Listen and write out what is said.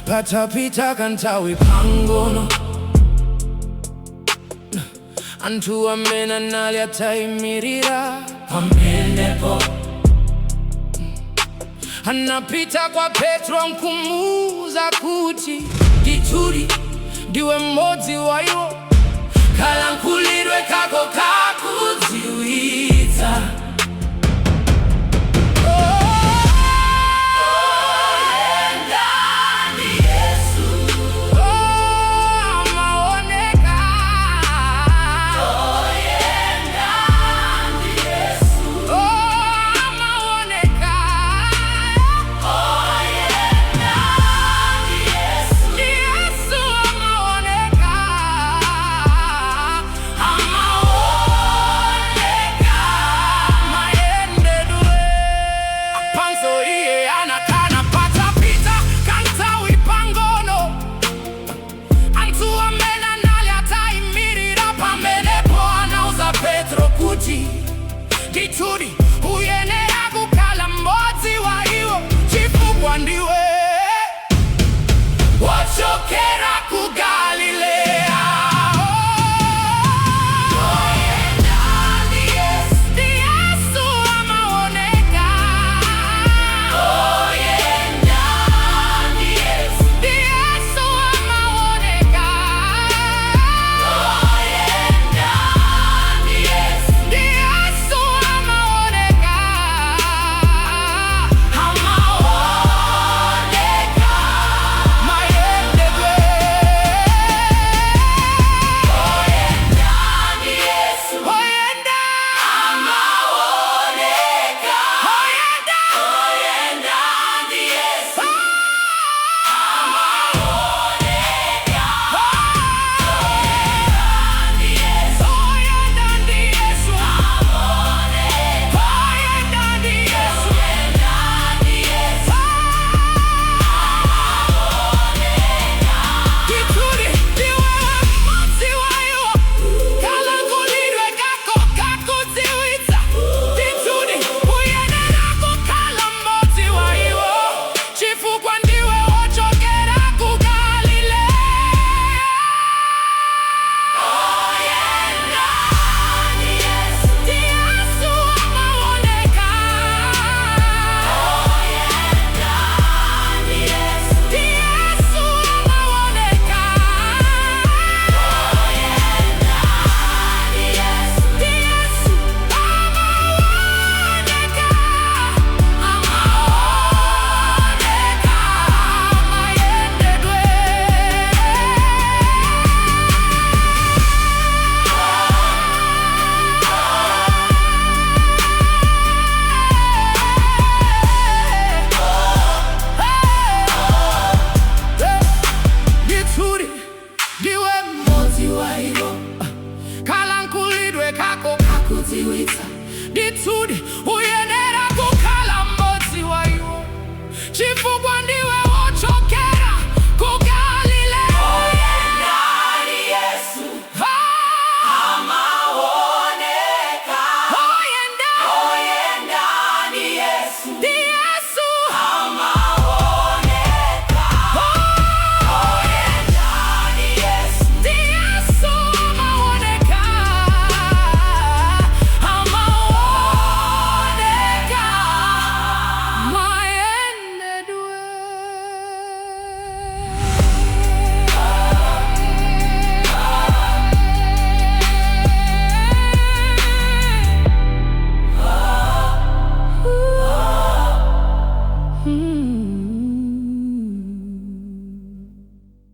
Patapita kanthawi pang'ono, anthu amene anali atayimirira pamenepo anapita kwa Petro nkumuuza kuti, "Ndithudi ndiwe mmodzi wa iwo, kalankhulidwe kako kakudziwitsa." Oyenda ndi Yesu. Oh, amaoneka. Oyenda ndi Yesu. Oh, amaoneka. Oyenda ndi Yesu. Yesu amaoneka. Amaoneka. Mayendedwe. Apanso iye anakana. Patapita kanthawi pang'ono, anthu amene anali atayimirira pamenepo anauza Petro kuti, "Ndithudi uyenera kukhala mmodzi wa iwo, chifukwa ndiwe wochokera ku Galileya." Oyenda ndi Yesu. Yesu amaoneka. Oyenda ndi Yesu. Yesu amaoneka. Oyenda ndi Yesu. Yesu amaoneka. Amaoneka. Mayendedwe. Oyenda ndi Yesu. Oyenda. Amaoneka. Oyenda. Oyenda ndi Yesu. Amaoneka. Oyenda ndi Yesu. Amaoneka. Oyenda ndi Yesu. Oyenda ndi Yesu. Ndithudi ndiwe mmodzi wa iwo, kalankhulidwe kako kakudziwitsa. Ndithudi uyenera kukhala mmodzi wa iwo, chifukwa ndiwe wochokera ku Galileya. Oyenda ndi Yesu. Yesu amaoneka. Oyenda ndi Yesu. Yesu amaoneka. Oyenda ndi Yesu. Yesu amaoneka. Amaoneka. Mayendedwe. Ndithudi ndiwe mmodzi wa iwo, kalankhulidwe kako kakudziwitsa. Ndithudi uyenera kukhala mmodzi wa iwo, chifukwa ndiwe